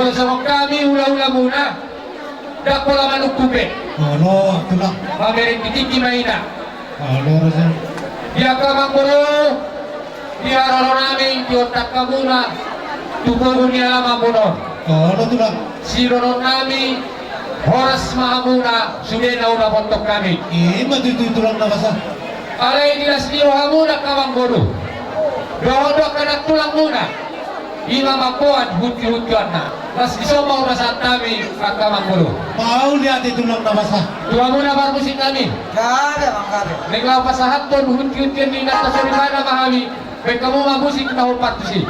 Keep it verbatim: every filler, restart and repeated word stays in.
Songon hami hulahulamuna, ndang pola manungkun be. Olo, tulang. Mamereng di tingki ma i na. Olo, raja. Di angka amangboru, di haroronami, di ontak hamuna tu pogu ni alamanmuna on. Olo, tulang. Sidohonon nami, horas ma hamuna, sude na ulaponton hami. I ma tutu, tulang na basa. Alai di las ni rohamuna angka amangboru dohot do angka nantulangmuna, i ma mamboan hunti-huntianna. Las ni somba hupasahat hami angka amangboru. Mauliate, tulang na basa. Tu hamuna parmusik nami. Gabe, amang, gabe. Naeng laho pasahathon hunti-huntian ni inanta soripada ma hami. Baen hamu ma musik na hombar tusi.